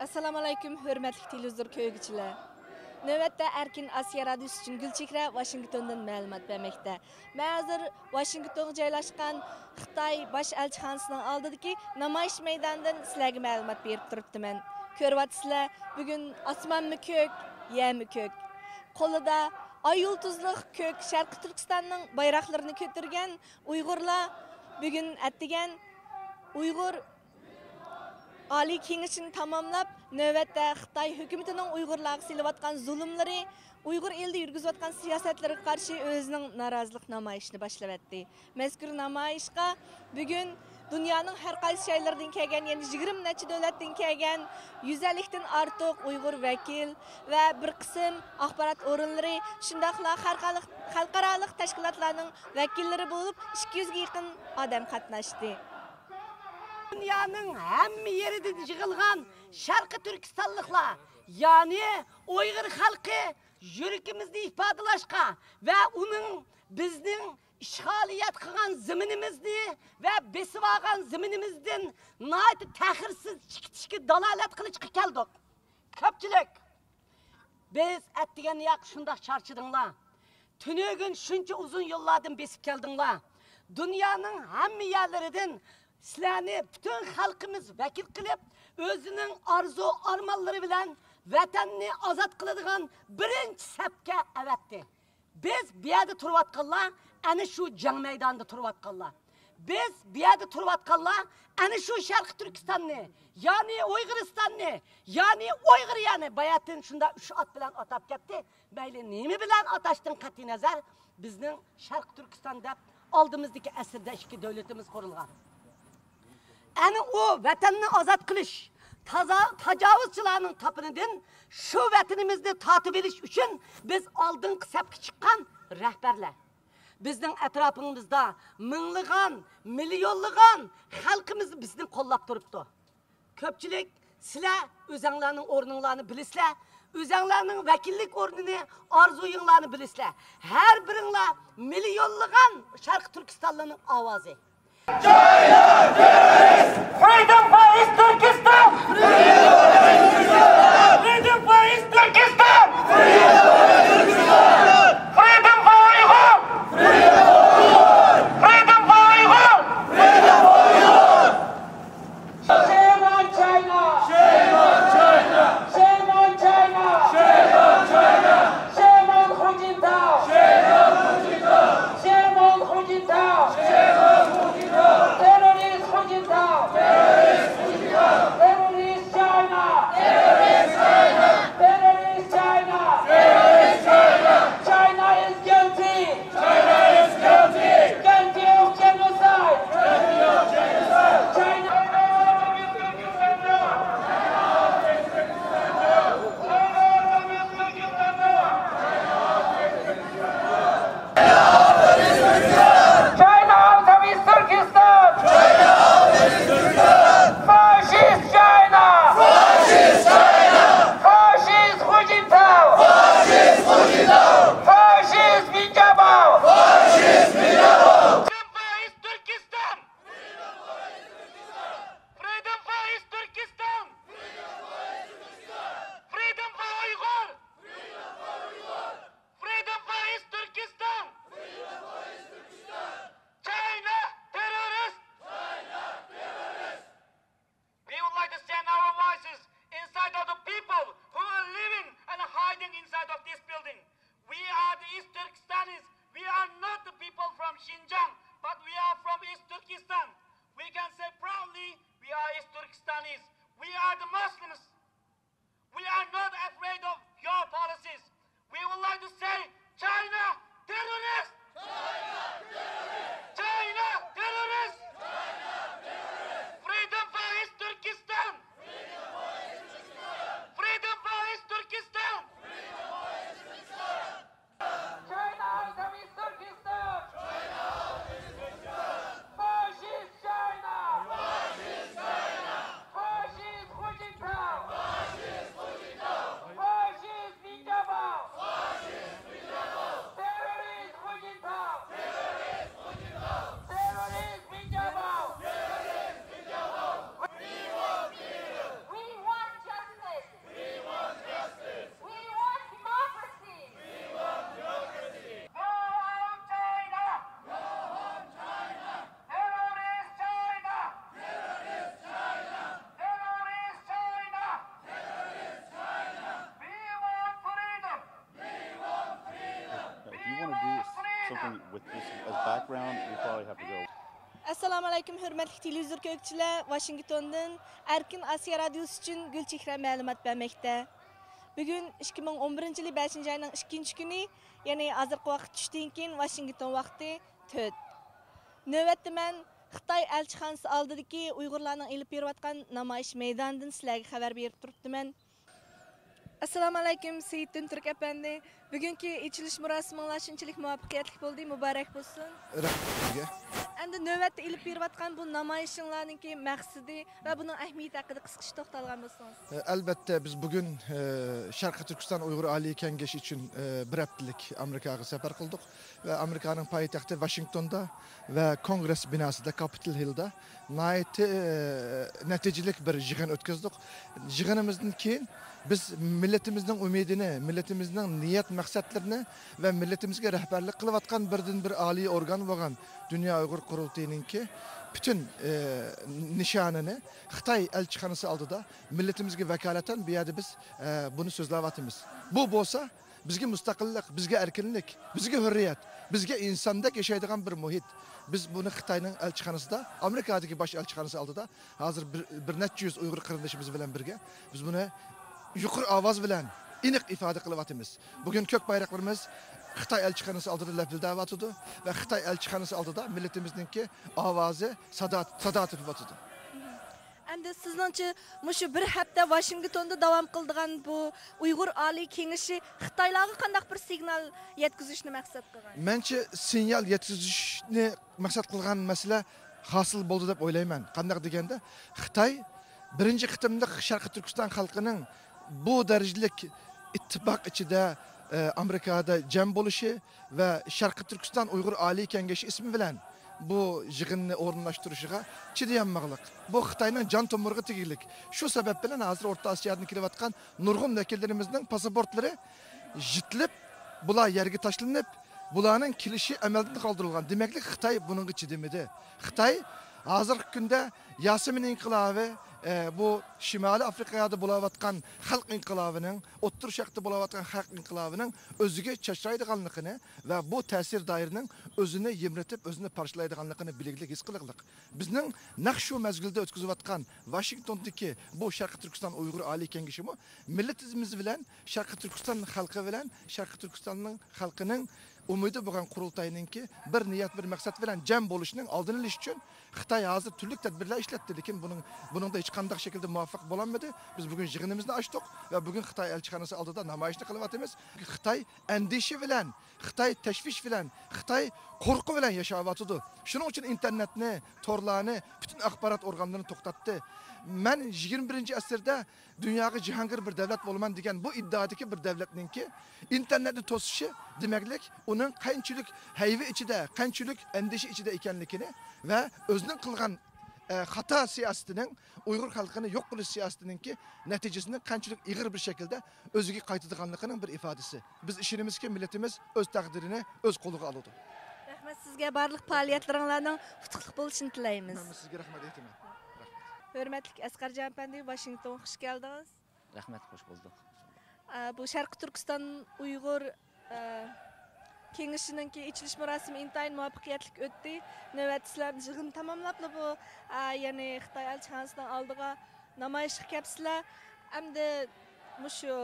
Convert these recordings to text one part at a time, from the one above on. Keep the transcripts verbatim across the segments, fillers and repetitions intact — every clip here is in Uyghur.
ئەسسالامۇئەلەيكۇم، ھۆرمەتلىك تېلېۋىزور كۆرگۈچىلەر. نۆۋەتتە ئەركىن ئاسىيا رادىيوسى ئۈچۈن گۈلچېھرە ۋاشىنگتوندىن مەلۇمات بەرمەكتە. مەن ھازىر ۋاشىنگتونغا جايلاشقان خىتاي باش ئەلچىخانىسىنىڭ ئالدىدىكى نامايىش مەيدانىدىن سىلەرگە مەلۇمات بېرىپ تۇرۇپتىمەن. كۆرۈۋاتىسىلەر، بۈگۈن ئاسمانمۇ كۆك، يەرمۇ كۆك. قولىدا ئاي يۇلتۇزلۇق كۆك شەرقىي تۈركىستاننىڭ بايراقلىرىنى كۆتۈرگەن ئۇيغۇرلار بۈگۈن ئەتىگەن ئۇيغۇر ئالىي كېڭىشىنى تاماملاپ، نۆۋەتتە خىتاي ھۆكۈمىتىنىڭ ئۇيغۇرلارغا سېلىۋاتقان زۇلۇملىرى، ئۇيغۇر ئېلىدە يۈرگۈزۈۋاتقان سىياسەتلىرىگە قارشى ئۆزىنىڭ نارازىلىق نامايىشىنى باشلىۋەتتى. مەزكۇر نامايىشقا بۈگۈن دۇنيانىڭ ھەر قايسى جايلىرىدىن كەلگەن، يەنى يىگىرمە نەچچە دۆلەتتىن كەلگەن يۈز ئەللىكتىن ئارتۇق ئۇيغۇر ۋەكىل ۋە بىر قىسىم ئاخبارات ئورۇنلىرى، شۇنداقلا خەلقئارالىق، خەلقئارالىق تەشكىلاتلارنىڭ ۋەكىللىرى بولۇپ، ئىككى يۈزگە يېقىن ئادەم قاتناشتى. دۇنيانىڭ ھەممە يېرىدىن يىغىلغان شەرقىي تۈركىستانلىقلار، يەنى ئۇيغۇر خەلقى يۈرىكىمىزنى ئىپادىلاشقا ۋە ئۇنىڭ بىزنىڭ ئىشغالىيەت قىلغان زېمىنىمىزنى ۋە بېسىۋالغان زېمىنىمىزدىن ناھايىتى تەخىرسىز چېكىتىشكە، دالالەت قىلىشقا كەلدۇق. كۆپچىلىك، بىز ئەتىگەن ياق شۇنداق چارچىدىڭلار. تۈنۈگۈن شۇنچە ئۇزۇن يوللاردىن بېسىپ كەلدىڭلار. دۇنيانىڭ ھەممە يەرلىرىدىن سىلەرنى پۈتۈن خەلقىمىز ۋەكىل قىلىپ، ئۆزىنىڭ ئارزۇ ئارمانلىرى بىلەن ۋەتەننى ئازاد قىلىدىغان بىرىنچى سەپكە ئەۋەتتى. بىز بۇ يەردە تۇرۇۋاتقانلار، ئەنە شۇ جەڭ مەيدانىدا تۇرۇۋاتقانلار. بىز بۇ يەردە تۇرۇۋاتقانلار، ئەنە شۇ شەرقىي تۈركىستاننى، يەنى ئۇيغۇرىستاننى، يەنى ئۇيغۇرىيەنى، باياتىن شۇنداق ئۈچ ئات بىلەن ئاتاپ كەتتى. مەيلى نېمە بىلەن ئاتاشتىن قەتئىينەزەر، بىزنىڭ شەرقىي تۈركىستان دەپ ئالدىمىزدىكى ئەسىردە ئىككى دۆلىتىمىز قۇرۇلغان. ئەنە ئۇ ۋەتەننى ئازاد قىلىش، تازا-، تاجاۋۇزچىلارنىڭ تاپىنىدىن شۇ ۋەتىنىمىزنى تارتىۋېلىش ئۈچۈن بىز ئالدىنقى سەپكە چىققان رەھبەرلەر. بىزنىڭ ئەتراپىمىزدا مىڭلىغان، مىليونلىغان خەلقىمىز بىزنى قوللاپ تۇرۇپتۇ. كۆپچىلىك، سىلەر ئۆزەڭلارنىڭ ئورنۇڭلارنى بىلىسىلەر، ئۆزەڭلارنىڭ ۋەكىللىك ئورنىنى، ئارزۇيۇڭلارنى بىلىسىلەر. ھەر بىرىڭلار مىليونلىغان شەرقىي تۈركىستانلىنىڭ ئاۋازى. Freedom for East Turkestan! Freedom for East Turkestan! Freedom for Uyghur! Freedom for Uyghur! Shame on China! Shame on China! Shame on China! Shame on China! Shame on Hu Jintao! Shame on Hu Jintao! Shame on Hu Jintao! Shame on Hu Jintao! Terrorist Hu Jintao! Terrorist Hu Jintao! Terrorist China! Terrorist China! Terrorist China! Terrorist China! China is guilty! China is guilty! Guilty of genocide! Guilty of genocide! China! China out of East Turkestan! Fascist China! Fascist China! Fascist Hu Jintao! Fascist Hu Jintao! Fascist Minjabao! Fascist Minjabao! Freedom for East Turkestan! Freedom for East Turkestan! Freedom for Uyghur! Freedom for East Turkestan! China terrorist! We would like to stand our voices inside of the people who are living and hiding inside of this building. We are the East Turkestanis. We are not the people from Xinjiang, but we are from East Turkestan. We can say proudly, we are East Turkestanis. We are the Muslims. We are not afraid of your policies. We would like to say, China terrorist! China terrorist! Freedom for East Turkestan! Freedom for East Turkestan! China out of East Turkestan! Fascist China! Fascist Hu Jintao! With this as background, we probably have to go. ئەسسالامۇ ئەلەيكۇم، ھۆرمەتلىك تېلېۋىزور كۆرگۈچىلەر! ۋاشىنگتوندىن ئەركىن ئاسىيا رادىيوسى ئۈچۈن گۈلچېھرە مەلۇمات بەرمەكتە. بۈگۈن ئىككى مىڭ ئون بىرىنچى يىلى بەشىنچى ئاينىڭ ئىككىنچى كۈنى، يەنى ھازىرقى ۋاقىت چۈشتىن كېيىن، ۋاشىنگتون ۋاقتى تۆت. نۆۋەتتە مەن خىتاي ئەلچىخانىسى ئالدىدىكى ئۇيغۇرلارنىڭ ئېلىپ بېرىۋاتقان نامايىش مەيدانىدىن سىلەرگە خەۋەر بېرىپ تۇرۇپتىمەن. ئەسسالامۇ ئەلەيكۇم، سېيىتدىن تۈرك ئەپەندى. بۈگۈنكى ئېچىلىش مۇراسىمىڭلار شۇنچىلىك مۇۋەپپەقىيەتلىك بولدى، مۇبارەك بولسۇن. رەھمەت سىزگە. ئەمدى نۆۋەتتە ئېلىپ بېرىۋاتقان بۇ نامايىشىڭلارنىڭكى مەقسىتى ۋە بۇنىڭ ئەھمىيىتى ھەققىدە قىسقىچە توختالغان بولسىڭىز. ئەلبەتتە، بىز بۈگۈن، ئە، شەرقىي تۈركىستان ئۇيغۇر ئالىي كەڭىشى ئۈچۈن، ئە، بىر ھەپتىلىك ئامېرىكاغا سەپەر قىلدۇق ۋە ئامېرىكانىڭ پايتەختى ۋاشىنگتوندا ۋە كونگرېس بىناسىدا، كاپىتول ھىلدا ناھايىتى، ئە، نەتىجىلىك بىر يىغىن ئۆتكۈزدۇق. يىغىنىمىزدىن كېيىن بىز مىللىتىمىزنىڭ ئۈمىدىنى، مىللىتىمىزنىڭ نىيەت مەقسەتلىرىنى ۋە مىللىتىمىزگە رەھبەرلىك قىلىۋاتقان بىردىنبىر ئالىي ئورگان بولغان دۇنيا ئۇيغۇر قۇرۇلتىيىنىڭكى پۈتۈن، ئە، نىشانىنى خىتاي ئەلچىخانىسى ئالدىدا مىللىتىمىزگە ۋاكالىتەن بۇ يەردە بىز، ئە، بۇنى سۆزلەۋاتىمىز. بۇ بولسا بىزگە مۇستەقىللىق، بىزگە ئەركىنلىك، بىزگە ھۆررىيەت، بىزگە ئىنساندەك ياشايدىغان بىر مۇھىت. بىز بۇنى خىتاينىڭ ئەلچىخانىسىدا، ئامېرىكادىكى باش ئەلچىخانىسى ئالدىدا ھازىر بىر، بىر نەچچە يۈز ئۇيغۇر قېرىندىشىمىز بىلەن بىرگە بىز بۇنى يۇقىرى ئاۋاز بىلەن ئېنىق ئىپادە قىلىۋاتىمىز. بۈگۈن كۆك بايراقلىرىمىز خىتاي ئەلچىخانىسى ئالدىدا لەپىلدەۋاتىدۇ ۋە خىتاي ئەلچىخانىسى ئالدىدا مىللىتىمىزنىڭكى ئاۋازى سادا، سادا تېپىۋاتىدۇ. ئەمدى سىزنىڭچە، مۇشۇ بىر ھەپتە ۋاشىنگتوندا داۋام قىلىدىغان بۇ ئۇيغۇر ئالىي كېڭىشى خىتايلارغا قانداق بىر سىگنال يەتكۈزۈشنى مەقسەت قىلغان؟ مەنچە، سىگنال يەتكۈزۈشنى مەقسەت قىلغان مەسىلە ھاسىل بولدى دەپ ئويلايمەن. قانداق دېگەندە، خىتاي بىرىنچى قېتىملىق شەرقىي تۈركىستان خەلقىنىڭ بۇ دەرىجىلىك ئىتتىپاق ئىچىدە، ئە، ئامېرىكادا جەم بولۇشى ۋە شەرقىي تۈركىستان ئۇيغۇر ئالىي كېڭىشى ئىسمى بىلەن بۇ يىغىننى ئورۇنلاشتۇرۇشىغا چىدىيالمىغانلىق. بۇ خىتاينىڭ جان تومۇرىغا تېگىلىك. شۇ سەۋەب بىلەن ھازىر ئورتا ئاسىيادىن كېلىۋاتقان نۇرغۇن ۋەكىللىرىمىزنىڭ پاسپورتلىرى يىرتىلىپ، بۇلار يەرگە تاشلىنىپ، بۇلارنىڭ كېلىشى ئەمەلدىن قالدۇرۇلغان. دېمەكلىك، خىتاي بۇنىڭغا چىدىمىدى. خىتاي ھازىرقى كۈندە ياسىمىن ئىنقىلابى، ئە، بۇ شىمالىي ئافرىقادا بولۇۋاتقان خەلق ئىنقىلابىنىڭ، ئوتتۇرا شەرقتە بولۇۋاتقان خەلق ئىنقىلابىنىڭ ئۆزىگە چاچرايدىغانلىقىنى ۋە بۇ تەسىر دائىرىنىڭ ئۆزىنى يىمىرىتىپ، ئۆزىنى پارچىلايدىغانلىقىنى بىلگىلىك، ھېس قىلغىلىق. بىزنىڭ نەق شۇ مەزگىلدە ئۆتكۈزۈۋاتقان ۋاشىنگتوندىكى بۇ شەرقىي تۈركىستان ئۇيغۇر ئالىي كېڭىشىمۇ مىللىتىمىز بىلەن، شەرقىي تۈركىستان خەلقى بىلەن، شەرقىي تۈركىستاننىڭ خەلقىنىڭ ئۈمىدى بولغان قۇرۇلتاينىڭكى بىر نىيەت، بىر مەقسەت بىلەن جەم بولۇشىنىڭ ئالدىنى ئېلىش ئۈچۈن خىتاي ھازىر تۈرلۈك تەدبىرلەر ئىشلەتتى، لېكىن بۇنىڭ، بۇنىڭدا ھېچقانداق شەكىلدە مۇۋەپپەق بولالمىدى. بىز بۈگۈن يىغىنىمىزنى ئاچتۇق ۋە بۈگۈن خىتاي ئەلچىخانىسى ئالدىدا نامايىشنى قىلىۋاتىمىز. خىتاي ئەندىشە بىلەن، خىتاي تەشۋىش بىلەن، خىتاي قورقۇ بىلەن ياشاۋاتىدۇ. شۇنىڭ ئۈچۈن ئىنتېرنېتنى، تورلارنى، پۈتۈن ئاخبارات ئورگانلىرىنى توختاتتى. مەن يىگىرمە بىرىنچى ئەسىردە دۇنياغا جاھانگىر بىر دەۋلەت بولىمەن دېگەن بۇ ئىددىئادىكى بىر دەۋلەتنىڭكى ئىنتېرنېتنى توسۇشى، دېمەكلىك، ئۇنىڭ قانچىلىك ھەيۋە ئىچىدە، قانچىلىك ئەندىشە ئىچىدە ئىكەنلىكىنى ۋە ئۆزىنىڭ قىلغان، ئە، خاتا سىياسىتىنىڭ، ئۇيغۇر خەلقىنى يوق قىلىش سىياسىتىنىڭكى نەتىجىسىنىڭ قانچىلىك ئېغىر بىر شەكىلدە ئۆزىگە قايتىدىغانلىقىنىڭ بىر ئىپادىسى. بىز ئىشىنىمىزكى، مىللىتىمىز ئۆز تەقدىرىنى ئۆز قولىغا ئالىدۇ. رەھمەت سىزگە، بارلىق پائالىيەتلىرىڭلارنىڭ ئۇتۇقلۇق بولۇشىنى تىلەيمىز. مەنمۇ سىزگە رەھمەت ئېيتىمەن. رەھمەت. ھۆرمەتلىك ئەسقەرجان ئەپەندى، ۋاشىنگتونغا خۇش كەلدىڭىز. رەھمەت، خوش بولدۇق. ئە، بۇ شەرقىي تۈركىستان ئۇيغۇر، ئە، كېڭىشىنىڭكى ئېچىلىش مۇراسىمى ئىنتايىن مۇۋەپپەقىيەتلىك ئۆتتى. نۆۋەتتە سىلەر يىغىن تاماملاپلا بۇ، ئە، يەنى خىتاي ئەلچىخانىسىنىڭ ئالدىغا نامايىشقا كەپسىلەر. ئەمدى مۇشۇ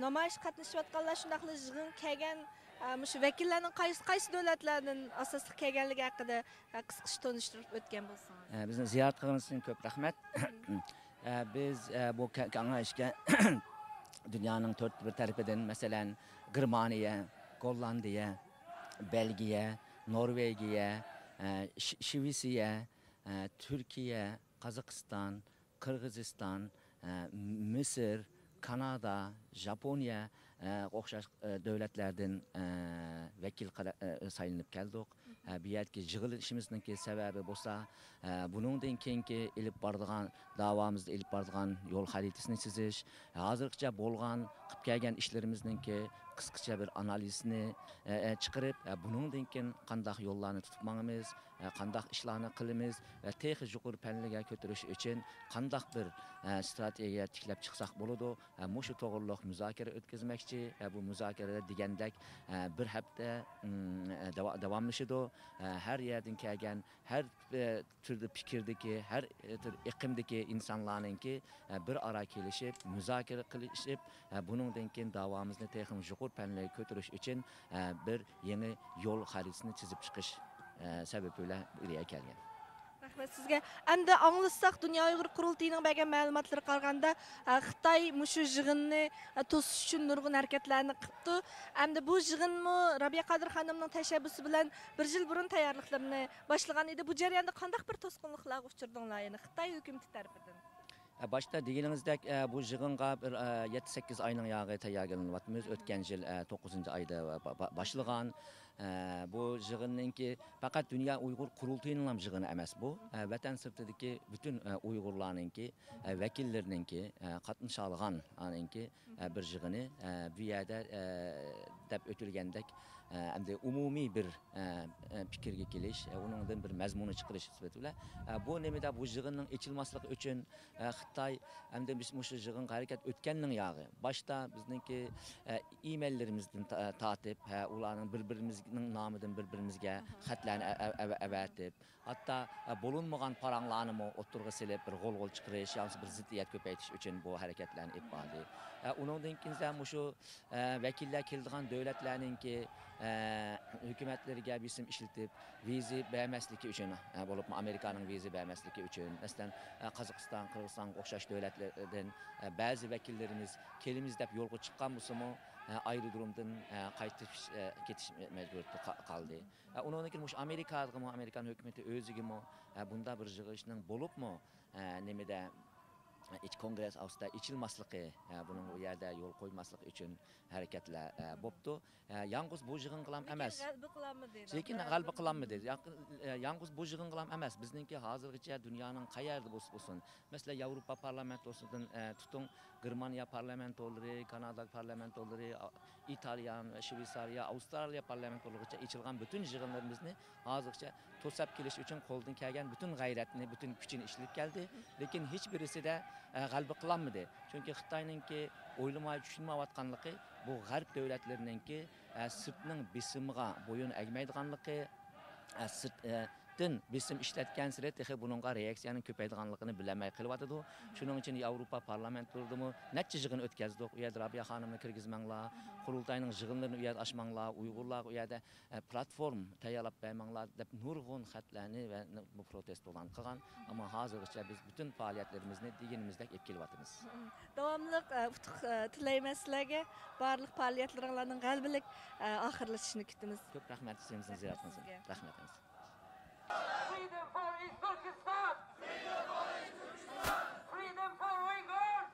نامايىشقا قاتنىشىۋاتقانلار، شۇنداقلا يىغىنغا كەلگەن، ئە، مۇشۇ ۋەكىللەرنىڭ قايسى، قايسى دۆلەتلەردىن ئاساسلىق كەلگەنلىكى ھەققىدە، ئە، قىسقىچە تونۇشتۇرۇپ ئۆتكەن بولسىڭىز. ئە، بىزنى زىيارەت قىلغىنىڭىز ئۈچۈن كۆپ رەھمەت. ئە، بىز، ئە، بۇ كە-، كېڭەشكە دۇنيانىڭ تۆت بىر تەرىپىدىن، مەسىلەن، گېرمانىيە، گوللاندىيە، بەلگىيە، نورۋېگىيە، ئە، ش-، شىۋېتسىيە، ئە، تۈركىيە، قازاقىستان، قىرغىزىستان، ئە، مىسىر، كانادا، ژاپونىيە، ئە، ئوخشاش، ئە، دۆلەتلەردىن، ئە، ۋەكىل قارا-، ئە، سايلىنىپ كەلدۇق. ئە، بۇ يەردىكى يىغىلىشىمىزنىڭكى سەۋەبى بولسا، ئە، بۇنىڭدىن كېيىنكى ئېلىپ بارىدىغان داۋامىزدا ئېلىپ بارىدىغان يول خەرىتىسىنى سىزىش، ھازىرغىچە بولغان، قىلىپ كەلگەن ئىشلىرىمىزنىڭكى قىسقىچە بىر ئانالىزنى، ئە، ئە، چىقىرىپ، ئە، بۇنىڭدىن كېيىن قانداق يوللارنى تۇتۇپ ماڭىمىز، ئە، قانداق ئىشلارنى قىلىمىز ۋە تېخى يۇقىرى پەللىگە كۆتۈرۈش ئۈچۈن قانداق بىر، ئە، ئىستراتېگىيە تىكلەپ چىقساق بولىدۇ؟ ئە، مۇشۇ توغرۇلۇق مۇزاكىرە ئۆتكۈزمەكچى ۋە بۇ مۇزاكىرىلەر دېگەندەك، ئە، بىر ھەپتە، ئىم، ئە، داۋا-، داۋاملىشىدۇ. ئە، ھەر يەردىن كەلگەن، ھەر، ئە، تۈردە پىكىردىكى، ھەر، ئە، تۈر ئېقىمدىكى ئىنسانلارنىڭكى، ئە، بىر ئارا كېلىشىپ، مۇزاكىرە قىلىشىپ، ئە، بۇنىڭدىن كېيىن داۋامىزنى تېخىمۇ يۇقىرى پەللىگە كۆتۈرۈش ئۈچۈن، ئە، بىر يېڭى يول خەرىتىسىنى تىزىپ چىقىش، ئە، سەۋەبى بىلەن بىر يەرگە كەلگەن. رەھمەت سىزگە. ئەمدى ئاڭلىساق، دۇنيا ئۇيغۇر قۇرۇلتىيىنىڭ بەرگەن مەلۇماتلىرىغا قارىغاندا، ئە، خىتاي مۇشۇ يىغىننى، ئە، توسۇش ئۈچۈن نۇرغۇن ھەرىكەتلەرنى قىپتۇ. ئەمدى بۇ يىغىنمۇ رابىيە قادىر خانىمنىڭ تەشەببۇسى بىلەن بىر يىل بۇرۇن تەييارلىقلىرىنى باشلىغان ئىدى. بۇ جەرياندا قانداق بىر توسقۇنلۇقلارغا ئۇچرىدىڭلار، يەنى خىتاي ھۆكۈمىتى تەرىپىدىن؟ ئە، باشتا دېگىنىڭىزدەك، ئە، بۇ يىغىنغا بىر، ئە، يەتتە سەككىز ئاينىڭ ياغى تەييارلىنىۋاتىمىز. ئۆتكەن يىل، ئە، توققۇزىنچى ئايدا با-، با-، باشلىغان. ئە، بۇ يىغىننىڭكى پەقەت دۇنيا ئۇيغۇر قۇرۇلتىيىنىڭلا يىغىنى ئەمەس بۇ. ئە، ۋەتەن سىرتىدىكى پۈتۈن، ئە، ئۇيغۇرلارنىڭكى، ئە، ۋەكىللىرىنىڭكى، ئە، قاتنىشالىغان ئانىڭكى، ئە، بىر يىغىنى، ئە، بۇ يەردە، ئە، دەپ ئۆتۈلگەندەك، ئە، ئەمدى ئومۇمىي بىر، ئە، ئە، پىكىرگە كېلىش، ئە، ئۇنىڭدىن بىر مەزمۇننى چىقىرىش سۈپىتى بىلەن، ئە، بۇ نېمىدە بۇ يىغىننىڭ ئېچىلماسلىقى ئۈچۈن، ئە، خىتاي ئەمدى بىز مۇشۇ يىغىنغا ھەرىكەت ئۆتكەننىڭ ياغى، باشتا بىزنىڭكى، ئە، ئىمېيللىرىمىزدىن تا-، تارتىپ، ھە، ئۇلارنىڭ بىر-، بىرىمىزنىڭ نامىدىن بىر-، بىرىمىزگە خەتلەرنى ئە-، ئە-، ئە-، ئەۋەتىپ، ھەتتا، ئە، بولۇنمىغان پاراڭلارنىمۇ ئوتتۇرىغا سېلىپ، بىر غول-غول چىقىرىش ياكى بىر زىددىيەت كۆپەيتىش ئۈچۈن بۇ ھەرىكەتلەرنى ئېلىپ باردى. ئە، ئۇنىڭدىن كېيىن مۇشۇ، ئە، ۋەكىللەر كېلىدىغان دۆلەتلەرنىڭكى، ئە، ھۆكۈمەتلىرىگە بېسىم ئىشلىتىپ، ۋىزا بەرمەسلىكى ئۈچۈن، ئە، بولۇپمۇ ئامېرىكانىڭ ۋىزا بەرمەسلىكى ئۈچۈن، مەسىلەن، ئە، قازاقىستان، قىرغىزىستانغا ئوخشاش دۆلەتلەردىن، ئە، بەزى ۋەكىللىرىمىز كېلىمىز دەپ يولغا چىققان بولسىمۇ، ئە، ئايرودرومدىن، ئە، قايتىش، ئە، كېتىش مەجبۇرىيىتىدە قا-، قالدى. ئە، ئۇنىڭدىن كېيىن مۇشۇ ئامېرىكاغىمۇ، ئامېرىكان ھۆكۈمىتى ئۆزىگىمۇ، ئە، بۇنداق بىر يىغىلىشنىڭ بولۇپمۇ، ئە، نېمىدە، ئىچ كونگرېس ھاۋزىسىدا ئېچىلماسلىقى، ئە، بۇنىڭ ئۇ يەردە يول قويماسلىقى ئۈچۈن ھەرىكەتلەر، ئە، بوپتۇ. ئە، يالغۇز بۇ يىغىنغىلام ئەمەس. غەلىبە قىلالمىدى. لېكىن غەلىبە قىلالمىدى. ياق-، ئە، يالغۇز بۇ يىغىنغىلام ئەمەس. بىزنىڭكى ھازىرغىچە دۇنيانىڭ قەيەردە بولسا بولسۇن، مەسىلەن، ياۋروپا پارلامېنتوسىدىن، ئە، تۇتۇڭ، گېرمانىيە پارلامېنتولىرى، كانادا پارلامېنتولىرى، ئا-، ئىتالىيان ۋە شۋېتسارىيە، ئاۋسترالىيە پارلامېنتولىرىغىچە ئېچىلغان پۈتۈن يىغىنلىرىمىزنى ھازىرغىچە توساپ كېلىش ئۈچۈن قولىدىن كەلگەن پۈتۈن غەيرەتنى، پۈتۈن كۈچىنى ئىشلىتىپ كەلدى. لېكىن ھېچ بىرسىدە، ئە، غەلىبە قىلالمىدى. چۈنكى خىتاينىڭكى ئويلىماي چۈشىنمەيۋاتقانلىقى بۇ غەرب دۆلەتلىرىنىڭكى، ئە، سىرتنىڭ بېسىمىغا بويۇن ئەگمەيدىغانلىقى، ئە، سىرت، ئە، دىن بېسىم ئىشلەتكەنسېرى تېخى بۇنىڭغا رېئاكسىيەنىڭ كۆپەيىدىغانلىقىنى بىلەلمەي قېلىۋاتىدۇ. شۇنىڭ ئۈچۈن ياۋروپا پارلامېنتلىرىدىمۇ نەچچە يىغىن ئۆتكەزدۇق. ئۇ يەردە رابىيە خانىمنى كىرگۈزمەڭلار، قۇرۇلتاينىڭ يىغىنلىرىنى ئۇ يەردە ئاچماڭلار، ئۇيغۇرلارغا ئۇ يەردە، ئە، پلاتفورما تەييارلاپ بەرمەڭلار دەپ نۇرغۇن خەتلەرنى ۋە بۇ پروتېستولارنى قىلغان. ئەمما ھازىرغىچە بىز پۈتۈن پائالىيەتلىرىمىزنى دېگىنىمىزدەك ئېلىپ كېلىۋاتىمىز. داۋاملىق، ئە، ئۇتۇق، ئە، تىلەيمەن سىلەرگە. بارلىق پائالىيەتلىرىڭلارنىڭ غەلىبىلىك، ئە، ئاخىرلىشىشىنى كۈتىمىز. كۆپ رەھمەت، سىزگە زىيارىتىڭىز ئۈچۈن. رەھمەت سىزگە. رەھمەت. Freedom for Uzbekistan! Freedom for Uyghurs! Freedom for Uyghurs!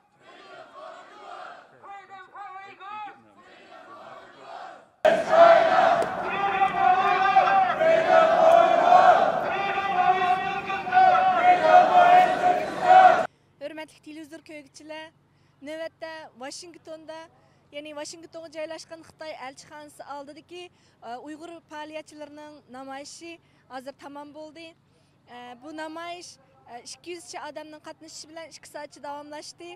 ھۆرمەتلىك تېلېۋىزور كۆرگۈچىلەر، نۆۋەتتە ۋاشىنگتوندا، يەنى ۋاشىنگتونغا جايلاشقان خىتاي ئەلچىخانىسى ئالدىدىكى، ئە، ئۇيغۇر پائالىيەتچىلىرىنىڭ نامايىشى ھازىر تامام بولدى. ئە، بۇ نامايىش، ئە، ئىككى يۈزچە ئادەمنىڭ قاتنىشىشى بىلەن ئىككى سائەتچە داۋاملاشتى.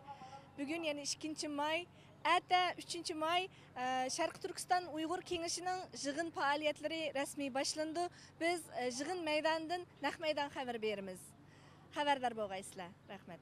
بۈگۈن، يەنى ئىككىنچى ماي، ئەتە، ئۈچىنچى ماي، ئە، شەرقىي تۈركىستان ئۇيغۇر كېڭىشىنىڭ يىغىن پائالىيەتلىرى رەسمىي باشلىنىدۇ. بىز، ئە، يىغىن مەيدانىدىن نەق مەيدان خەۋىرى بېرىمىز. خەۋەردار بولغايسىلەر. رەھمەت.